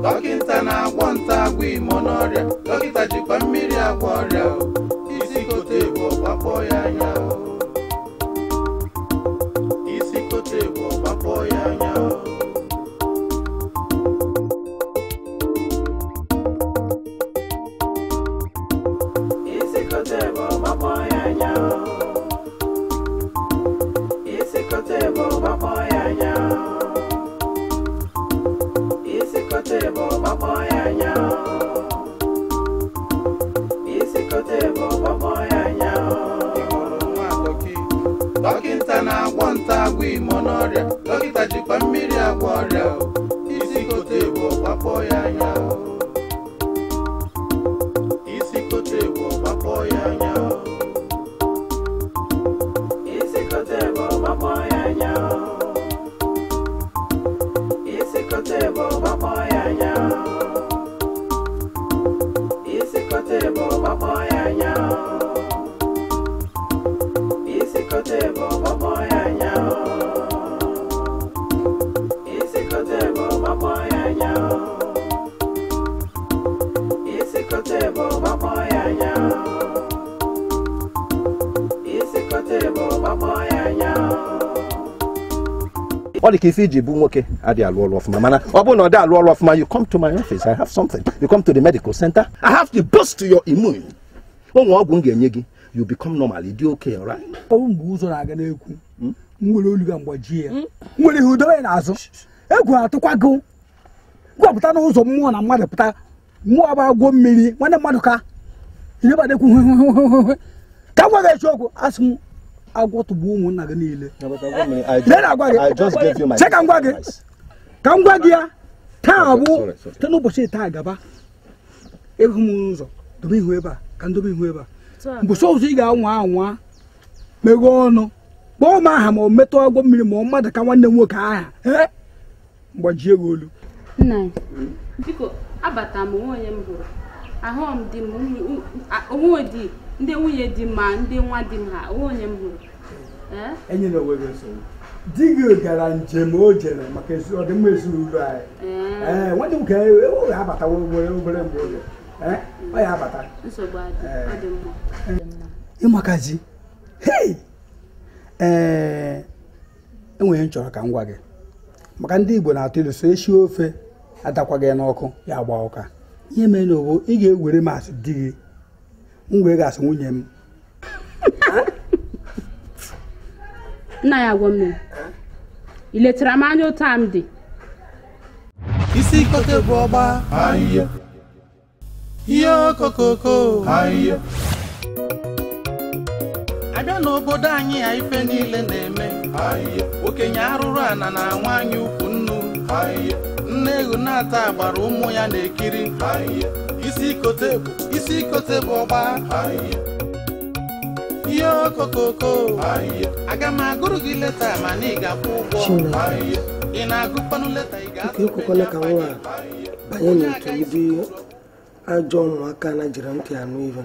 Dọkịta na-agwọ nta agwọ imo n'ọrịa, dọkịta jikwa mmiri agwọ ọrịa o. Isi kote ebu ọgbakpọ ya anya o. Isi kote ebu ọgbakpọ ya anya o. Isi kote ebu ọgbakpọ ya anya o. Isi kote ebu ọgbakpọ ya anya o. Isi kote ebu ọgbakpọ ya anya o. Isi kote ebu ọgbakpọ ya anya o. Ị hụrụ nwa dọkị? Dọkịta na-agwọ nta agwọ imo n'ọrịa, dọkịta jikwa mmiri agwọ ọrịa o. Isi kote ebu ọgbakpọ ya anya o. Isi kote ebu ọgbakpọ ya anya o. Isi kote ebu ọgbakpọ ya anya o. Isi kote ebu ọgbakpọ ya anya o. Isi kote ebu ọgbakpọ ya anya o. Isi kote ebu ọgbakpọ ya anya o. Isi kote ebu ọgbakpọ ya anya o. Isi kote ebu ọgbakpọ ya anya o. Isi kote ebu ọgbakpọ ya anya o. Ọ dị ka ife iji bụ nwoke adịghị alụ ọrụ ọfụma, mana ọ bụrụ na ọ dị alụ ọrụ ọfụma, you come to my office, I have something. You come to the medical center, I have to boost your immune. O nwere ọgwụ m ga-enye gị, you become normal, ị dị okay, all right? Ọ bụ mgbe ụzọ na-aga n'ekwu nwere olu ga mgbajie ya nwere ihe udobe n'azụ egwu atụkwa gị gwapụta n'ụzọ mmụọ na mmadụ pụta mmụọ bụ agwọ mmiri nwanne mmadụ ka ilebadekwu ka m gwa gị eziokwu, asị m agwọ tụgbuo ụmụnna gị niile. I just gave you my Che ka m gwa gị, ka m gwa gị ya taa bụ site n'ụbọchị taa gaba ịhụ m n'ụzọ dobe ihu ebe a ka m dobe ihu ebe a mbụsị ọzọ ị ga-anwa anwa meghee ọnụ kpọọ m aha ma ọ metụ agwọ mmiri ma ọ mmadụ ka nwanne m nwoke aha ee mgbajie gị olu. Nna anyị, biko abata m onwe onye m hụrụ ahụ m di m onwe di ndị nwunye di m ma ndị nwa di m ha onwe onye m hụrụ. Enyela onwe gị nsogbu, di gị gara njem o jere maka ọdịmma ezinụlọ anyị. Ee, nwanne m nwoke ọ ga-abata obere obere mgbe oge ee ọ ya abata. Nsogbu adị, ọ dị mma. Ịmakazi hei, ee enwere m chọrọ ka m gwa gị maka ndị Igbo na-atụ ilu so esi ofe adakwa gị n'ọkụ ya agba ụka. Ihe mere na obo ị ga-ewere m asị di gị, m were gị asị nwunye m. Nna ya agwọ mmiri, ị letara m anya otu a m dị. Isi kote bụ ọgba ihe okokoko abịa n'obodo anyị ya ife niile na-eme okenye arụrụ ana na nwaanyị ukwu nnu nne ewu na-ata agbara ụmụ ya na-ekiri. Isi kote bụ isi kote bụ ọgba ihe okokoko aga m agụrụ gị leta mana ị ga-akwụ ụgwọ. Ị na-agụkwanụ leta ị ga-atụ ekwekwala ka nwa a banye n'otu ndị ajọ ụmụaka na jiri ntị anụ ibe.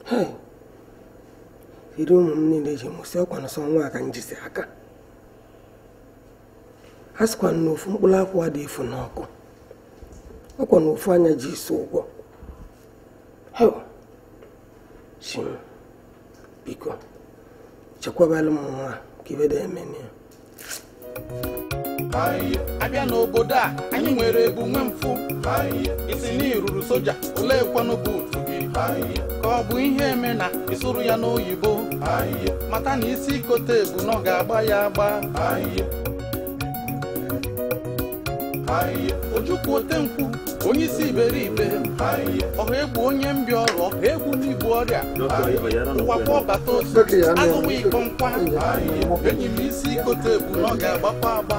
Hei, iri ụmụ m niile ji mụsị ọkwa nsọ nwa a ka m jisi aka. A sịkwa na ofu mkpụrụ akwụ adị efu n'ọkụ, ọkwa na ofu anya ji isi ụgwọ. Hei, chi m biko chekwabala m nwa ka ibe dị emeni ya. Abịa n'obodo a anyị nwere ebu nwe mfụ isi na iruru soja olee kwanụ buutu gị ka ọ bụ ihe eme na ịsụrụ ya n'oyibo mata na isi kote ebu na ọ ga-agba ya agba. Ojukwu otenkwụ onye isi iberibe ọha egbu onye mbịa ọrụ ọha egbu n'ibu ọrịa ụwakwa ọbata ozu azụwa iko nkwa enyi m isi ikote ebu na ọ ga-agbakwa agba.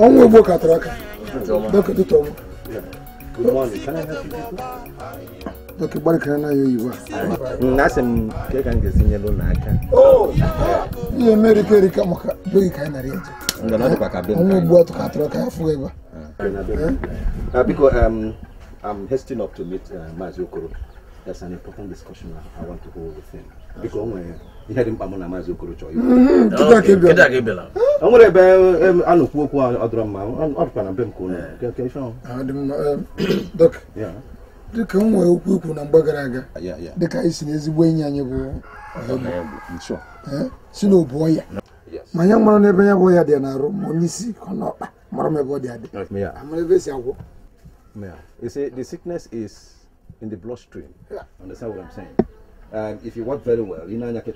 Ọnwụ egbu katara aka. Dọkịta ọma. Good morning. Can I help you people? Dọkịta gbarịkara na ya oyibo a. Asị m ka ka m ga-esi nyere ụlọ aka. Ihe mere erika erika maka beghị ka anyị nara eje. Ọnwụ egbu atụ katara aka ya fụghị ebe a. Biko, I'm hasting up to meet Maazị Okoro. There's an important discussion I want to hold with him. Biko, o nwere ihe dị mkpa mụ na Maazị Okoro chọrọ ikwu. O nwere ebe a na-ekwu okwu ọ dọrọ mma, ọ dịkwa na be m ka ụlọ. Dọk, dịka m nwere okwu ikwu na mgbe gara aga, dịka anyị si na ezigbo enyi anyị bụ Ọhaegbu, si na obu ọya. Ma ya mara n'ebe ya bụ ọya dị n'arụ, ma onye isi ka ọ n'ọkpa, mara m ebe ọ dị adị. Amara ebe esi agwọ. You see, the sickness is in the bloodstream. Yeah. Understand what I'm saying? If you work very well, you know, have you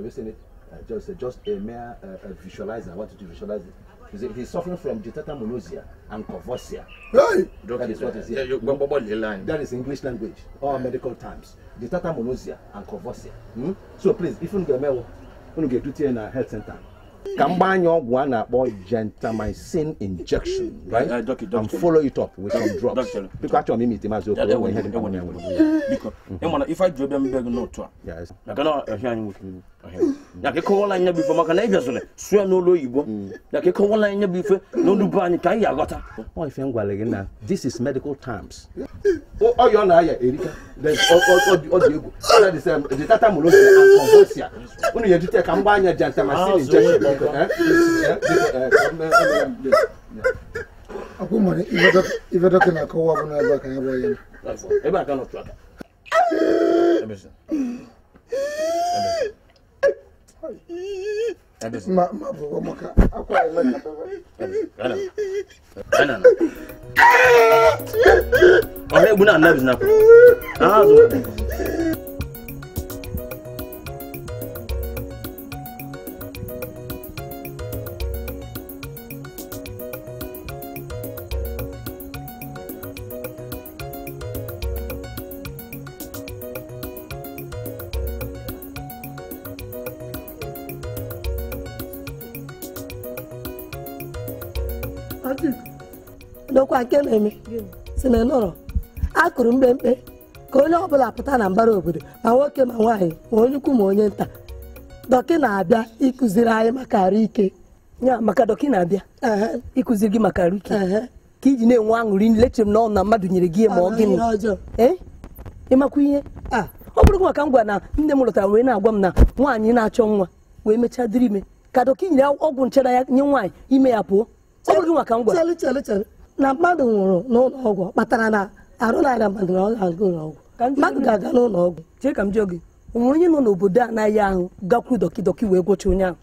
seen it? Just a mere visualizer. I want you to visualize it. You see, he's suffering from tetanus and convulsia. Hey! That is what is here. That is English language or medical terms. Tetanus and convulsia. So please, if you get to a health center, Kambanya ọgwụ a na-akpọ gentamicin injection, right? And follow it up with some drops. Biko achọrọ m imite Maazị Okoro enwe ihe dị mkpa na enwe. Biko, ịmana ife anyị ji ọbịa mbe gị n'otu a. Maka na ọhịa anyị nwoke ya ka ịkọwala anyị bụ ife maka na ị bịazụrụ sụọ n'olu oyibo ya ka ịkọwala anyị bụ ife n'olu be anyị ka anyị aghọta. Ọ ife m gwara gị na this is medical terms. Ọyọ na-aya erika. Ọ dị egwu. That is the tetanus and convulsia. Unu ya ejite ka mgba anya gentamicin injection. Akwụ mara ife dọkịta na-akọwa bụ na ebe a ka ya bụ ya. Ebe a ka nọ aka. Ma bụ maka akwa eme ka Ọha egbu na-anabizi nakwa. Azụ. Dokwa nke na-eme si na nọrọ akụrụ mkpemkpe ka onye ọbụla pụta na mbara obodo ma nwoke ma nwaanyị ma onye ukwu ma onye nta. Dọkị na-abịa ịkụziri anyị maka arụ ike. Ya maka dọkị na-abịa ịkụziri gị maka arụ ike ka iji na-enwe aṅụrị lechere m na ọ na mmadụ nyere gị ma ọ gịnị ịmakwa ihe ọ bụrụ maka m gwa na nne m lọtara wee na-agwa m na nwaanyị na-achọ nwa wee mechaa dịrị ime ka dọkị nyere ọgwụ nchera ya nye nwaanyị ime ya pụọ. Ọ bụrụ gị maka m gwa na mmadụ nwụrụ n'ụlọ ọgwụ kpatara na arụ na-arịa mmadụ na ọ ga-aga ụlọ ọgwụ. Mmadụ ga-aga n'ụlọ ọgwụ. Chee ka m jụọ gị, o nwere onye nọ n'obodo a anaghị ahụ gakwuru dọkị dọkị wee gwọcha onye ahụ?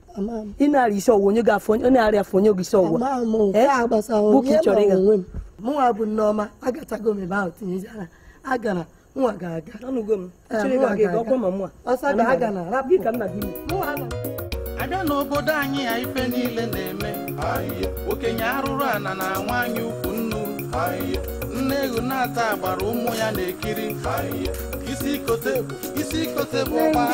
Ị na-arịa isi ọwụwa onye ga-afọ onye na-arịa afọ onye gị isi ọwụwa. Mụnwa bụ Nneọma agatago m ebe ahụ tinyeziara agara nwa ga-aga. Abịa n'obodo anyị ya ife niile na-eme okenye arụrụ ana na nwaanyị ukwu nnu nne ewu na-ata agbara ụmụ ya na-ekiri isi ikote bụ ọgba.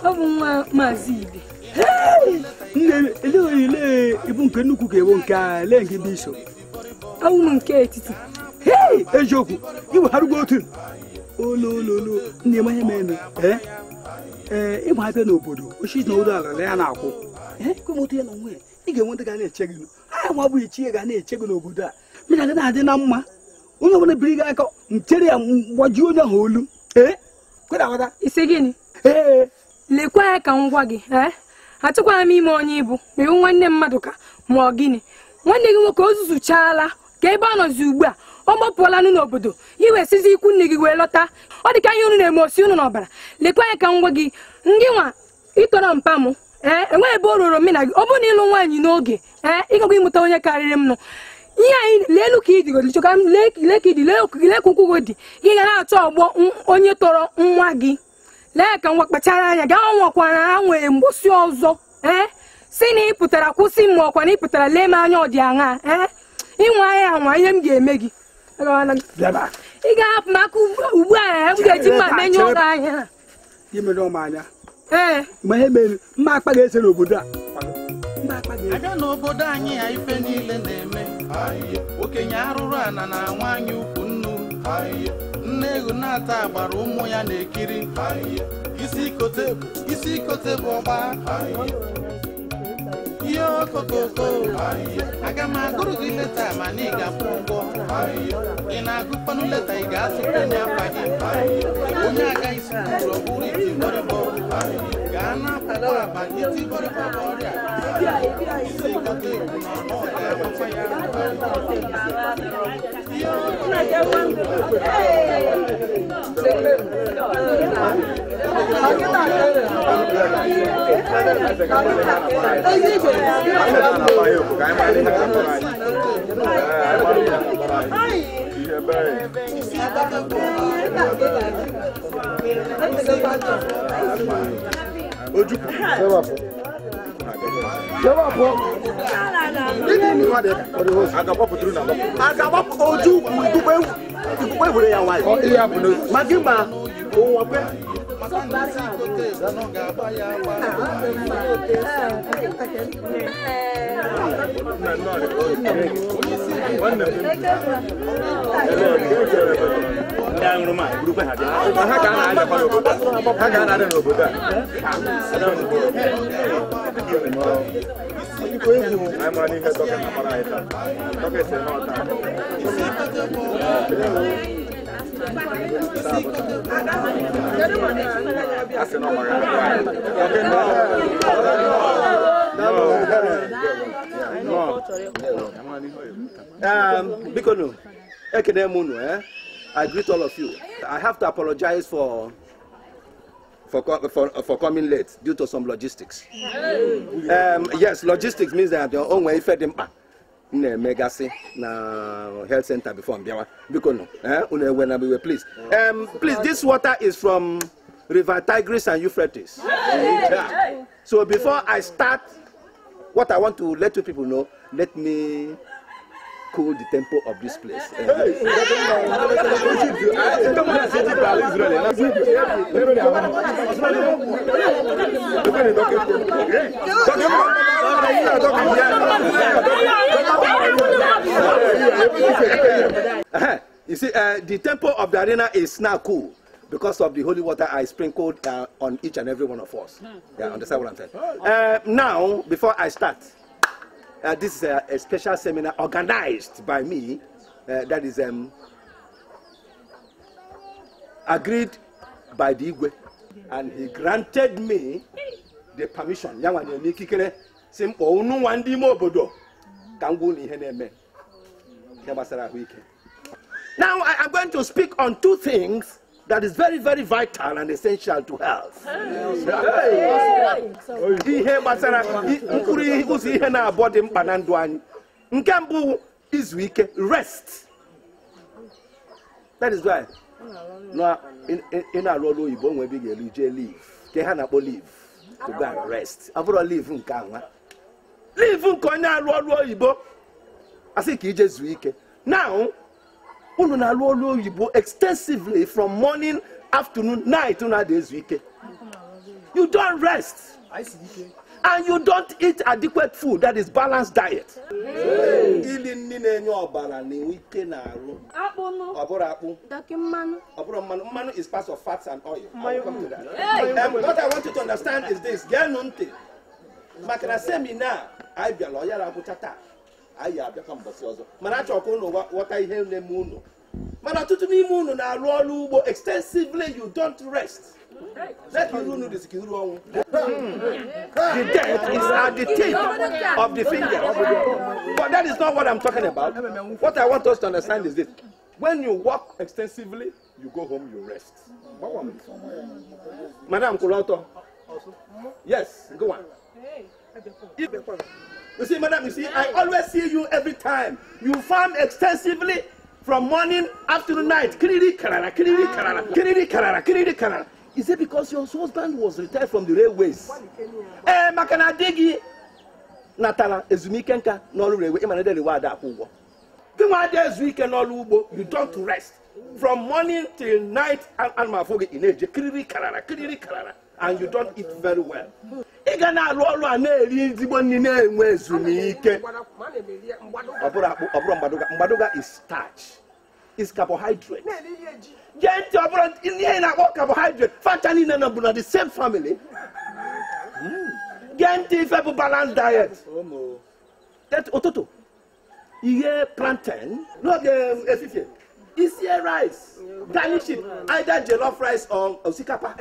Ọ bụ nwa Maazị Ibe. Nne ele ibu nke nnukwu ka ewu nke a lee nke dị iso. Ọ bụ m nke etiti. Eziokwu iwegharụgo otu olololo nne m ihe mere ee ịgba abịa n'obodo ochi na ụlọ ala ya na-akwụ kwemotu ya na onwe ya ị ga-enwe ndị ga na-eche gị anya nwa bụ ichie ga na-eche gị n'obodo a mmiri ga na-adị na mma onye ọbụla biri gị aka nchere ya mgbaji onye ahụ olu ee kwere isi gịnị ee lekwa ya ka m gwa gị ee achọkwara m ime onye ibu ma iwu nwanne mmadụ ka ma ọ gịnị nwanne gị nwoke o zuzuchaala ka ebe ọ nọzi ugbu a ọ gbapụọla n'obodo iwe sizi ikwu nne gị wee lọta ọ dị ka ihe unu na-eme osi unu n'ọbara lekwa ya ka m gwa gị ndị nwa ịtọrọ mpa m ee enweghị ebe o ruru m na gị ọ bụrụ na ịlụ nwaanyị n'oge ee ịgakwa ịmụta onye karịrị m nụ ihe anyị lee elu ka ị dịgoro chọka m lee ka ị dị lee ka ụkwụ gị dị gị ga na-achọ ọgbọ onye tọrọ nwa gị Lee ka nwa kpachara anya gaa nwakwana ha nwere mgbosi ọzọ. Ee? Si na ị pụtara kwụsị m ọkwa na ị pụtara lee m anya ọ dị aṅaa. Ee? Ịnwa anya anwa ihe m ga-eme gị. Ị ga-ahapụ m aka ugbu a m ga-eji mma menye ụlọ anya. Ee. Ma ihe mere mma akpa ga-ese n'obodo a. Abịa n'obodo anyị ya ife niile na-eme. Okenye arụrụ ana na nwaanyị ukwu nnu. Nne ewu na-ata agbara ụmụ ya na-ekiri. Isi kote bụ ọgba. Ihe okokoko. Aga m agụrụ gị leta mana ị ga-akwụ ụgwọ. Ị na-agụkwanụ leta ị ga-asụkwa n'afa gị. Onye agaghị sukuru ọ bụrụ iti gbọrịgbọ. Gaa n'akwụkwọ aba iti gbọrịgbọ bụ ọrịa. Isi kote bụ na ọ ga-agbakwa ya. Ihe Biko ekene m unu, I greet all of you. I have to apologize for coming late due to some logistics. Yes, logistics means that your own way fed them na-emegasị na health center before mbịawa. Biko no, unu ewe na biwe, please. Please, this water is from River Tigris and Euphrates. Yeah. So before I start what I want to let you people know, let me cool the tempo of this place. You see, the tempo of the arena is now cool because of the holy water I sprinkled on each and every one of us. Yeah, understand what I'm saying? Now, before I start, this is a special seminar organized by me that is agreed by the Igwe, and he granted me the permission. Now I am going to speak on two things that is very, very vital and essential to health. Ihe gbasara mkpụrụ ụzọ ihe na-abụọ dị mkpa na ndụ anyị. Nke mbụ, izu ike, rest. That is why na ị na-arụ ọrụ oyibo nwe ebe ị ga-elu jee leave. Ke ha na-akpọ leave to go and rest. Ọ bụrụ leave nke anwa. Leave nke onye arụ ọrụ oyibo asị ka ije zuo ike. Now, unu na-arụ ọrụ oyibo extensively from morning, afternoon, night, unu adịghị ezu ike. You don't rest. And you don't eat adequate food, that is balanced diet. Ili nri na-enye ọbara na ike na-arụ. Ọ bụrụ akpụ. Ọ bụrụ mmanụ. Mmanụ is part of fats and oil. I will come to that. What I want you to understand is this. Geenụ ntị. Maka na seminar anyị bịara ọ yara agwụcha taa. Anyị abịakwa mbọsị ọzọ. Mana achọrọ ka unu ghọta ihe na-eme unu. Mana ọtụtụ n'ime unu na-arụ ọrụ ugbo extensively, you don't rest. Let me run this. The death is at the tip of the finger. But that is not what I'm talking about. What I want us to understand is this. When you work extensively, you go home, you rest. Madam Kuloto. Yes, go on. You see, madam, you see, I always see you every time. You farm extensively from morning, afternoon, night. Kiriri karara, kiriri karara, kiriri karara, kiriri karara. Is it because your husband was retired from the railways? Eh, maka na di gị natara ezumike nka n'ọrụ railway, ịma na ndị railway ada akwụ ụgwọ. Gị nwa ada ezu ike n'ọrụ ugbo, you don't rest. From morning till night, and ma afọ gị ị na-eje kiriri karara, kiriri karara, and you don't eat very well. Ị ga na-alụ ọrụ a na-eri ezigbo nri na-enwe ezumike. Ọ bụrụ akpụ, ọ bụrụ mgbaduga. Mgbaduga is starch. Is carbohydrate. Gee ntị, ọ bụrụ ihe na-akpọ carbohydrate, facha niile nọ bụ na the same family. Gee ntị, ife bụ balanced diet. Ụtụtụ, ihe plantain, n'oge efifie, isie rice, garnish it, either jollof rice or osikapa,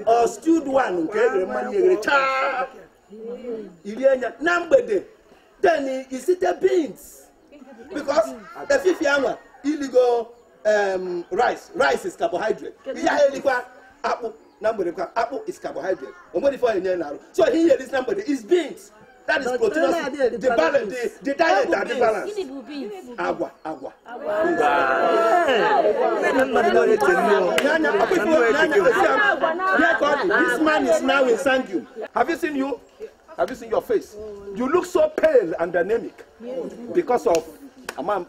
or stewed one nke eghere mmanụ eghere chaa. Irie nya na mgbede, then isite beans. Because efifie anwa iligo rice, rice is carbohydrate. Ihe ahụ elikwa akpụ na mgbede kwa akpụ is carbohydrate. O nwere ife ọ na-enye n'arụ. So ihe erisi na mgbede is beans. That is proteinous. The balance, the diet are the balance. Agwa, agwa. This man is now in Sangium. Have you seen you? Have you seen your face? You look so pale and anemic because of and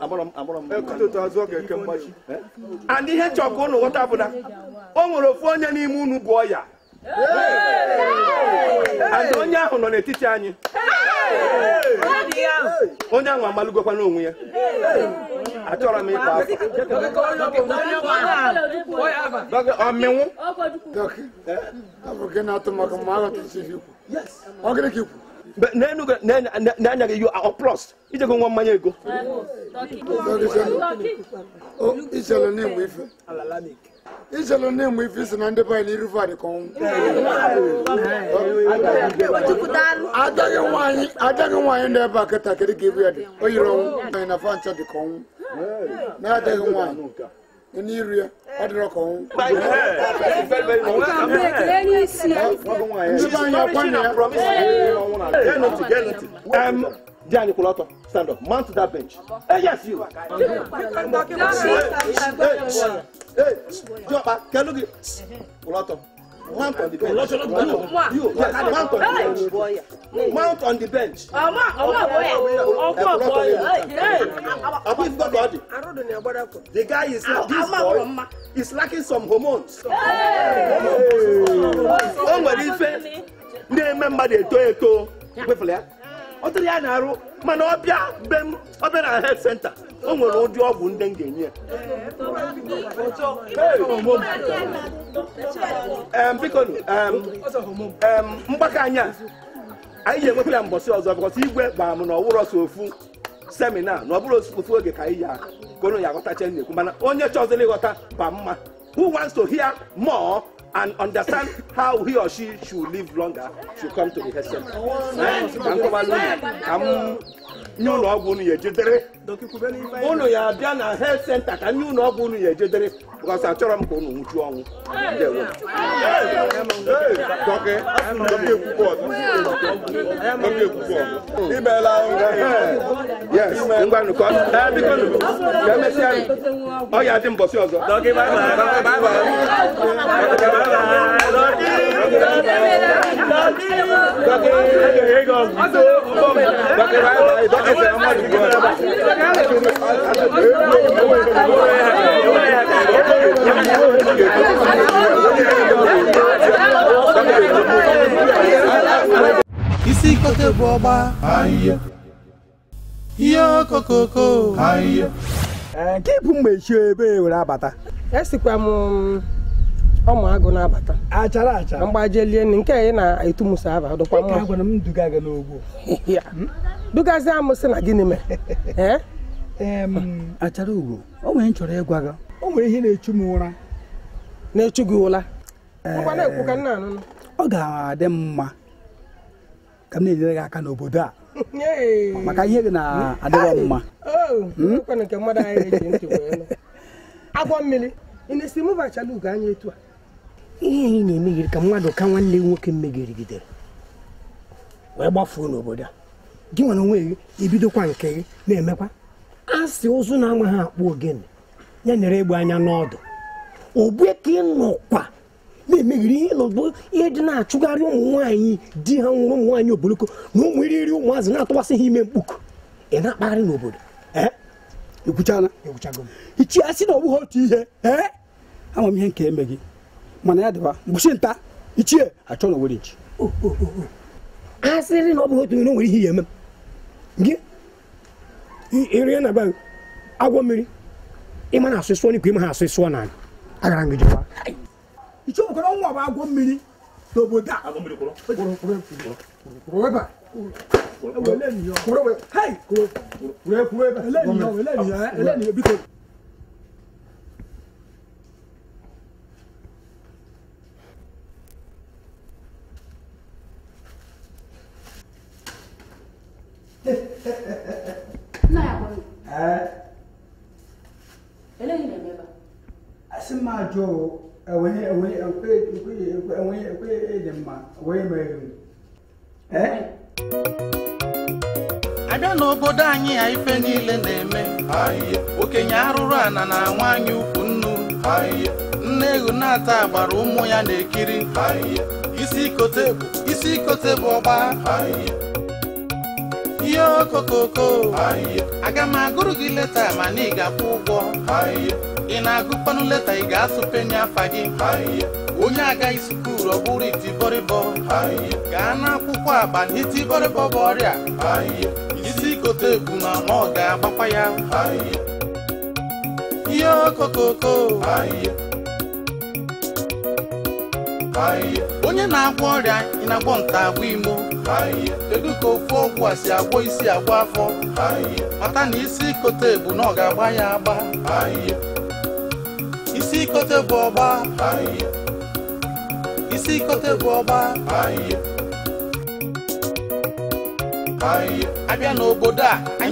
ihe chọkụ unu ghọta bụ na o nwere ofu onye n'ime unu bụ ọya. And onye ahụ nọ n'etiti anyị. Onye ahụ amalugokwa n'onwe ya. Achọrọ m ịkpa afọ. Ọmịnwụ. N'anya gị, you are plus. Ijego nwa mmanya ego. Ichelụ na-enwe ife isi na ndị be anyị n'iru fa dị ka ọnwụ. Agaghị nwaanyị na ebe a kịta kedu ka ibu ya dị? O yiri ọnwụ. Anyị na fa ncha dị ka ọnwụ. Na-adịghị nwaanyị n'iru ya, ọ dịrọ ka ọnwụ. Ndị be anyị akwa na ya. Diani Kulato, stand up. Mount that bench. Hey, yes, you. Hey, Joba, can you Kulato? Mount on the bench. You, yes, mount on the bench. Mount on the bench. The guy is this boy is lacking some hormones. Oh, what is it? Remember the Toyota. Ọ dịrị ya na-arụ mana ọ bịa be m, ọ bịa na health center, o nwere ụdị ọgwụ ndị m ga-enye ya. Biko mgbakọ anya anyị ga-enwekwa ya mbọsị ọzọ bịkọta igwe gbara m na ọwụrụ ọsọ ofu semina na ọ bụrụ ofu oge ka anyị ya ka unu ya aghọtacha na-ekwu, mana onye chọziri ịghọta ba mma. Who wants to hear more and understand how he or she should live longer should come to the health center. Unu ya abịa na health center ka nye ụlọ ọgwụ unu ya ejedere because achọrọ m ka unu nwụchuo ọnwụ. Yes, ngwanụ ka biko ka emesịa ọ ya dị mbọsị ọzọ. Isi kote bụ ọgba ihe okokoko. Nke bụ mmechi ebe were abata. Esikwa m ụmụ agụ na-abata. Achara achara. Mgbajelie nke ị na-etu musa aba dọkwa mma. Agwara m duga gị n'ugbo. Dugazi amụ sị na gịnị mere? Achara ugo, o nwere nchọrọ ịgwa gị. O nwere ihe na-echu m ụra. Na-echu gị ụra? Ngwa na-ekwu ka nna anụnụ. Ọ ga-adị mma ka m na-enyere gị aka n'obodo a. Maka ihe gị na-adịrọ mma. Nke mmadụ anyị eji ntị wee nụ. Agwọ mmiri, ị na-esi mụ achala ugo anya etu a. Ihe anyị na-emegiri ka mmadụ ka nwanne nwoke mmegirigidere wee gbafuo n'obodo a. Gị nwere onwe gị ebidokwa nke gị na-emekwa a sị ụzụ na-ama ha akpụ ogene ya nyere egbe anya n'ọdụ ogbe ka ị nọkwa Na-emeghiri ihe nọbụ ihe dị na-achụgharị ụmụ nwaanyị di ha nwụrụ ụmụ nwaanyị oboloko na ụmụ iri ụmụazị na-atụwasị ha ime mkpuku ị na-akpagharị n'obodo. Ekwuchala ichie asị na ọ bụghị otu ihe ama m ihe nke eme gị mana ya dịba mgbụsị nta ichie achọ na owere nchi a sịrị na ọ bụghị otu ihe na o nwere ihe ya eme gị iri na gba agwọ mmiri ịma na asụ sụọ n'ikwu ịma ha asụ sụọ n'ala agara m gị jekwa ichie nwekwara ọnwa bụ agwọ mmiri n'obodo a Abịa n'obodo anyị ya ife niile na-eme okenye arụrụ ana na nwaanyị ukwu nnu nne ewu na-ata agbara ụmụ ya na-ekiri isi ikote bụ ọgba ihe okokoko aga m agụrụ gị leta mana ị ga-akwụ ụgwọ ị na-agụkwanụ leta ị ga-asụpenye afa gị onye agaghị sukuru ọ bụrụ itibọrịbọ gaa n'akwụkwọ agba na itibọrịbọ bụ ọrịa isi kote bụ na ọ ga-agbakwa ya ihe okokoko onye na-agwọ ọrịa ị na-agwọ nta agwọ imo kedu ka ofu ọgwụ a si agwọ isi agwọ afọ mata na isi kote bụ na ọ ga-agba ya agba isi kote bụ ọgba isi kote bụ ọgba abịa n'obodo a.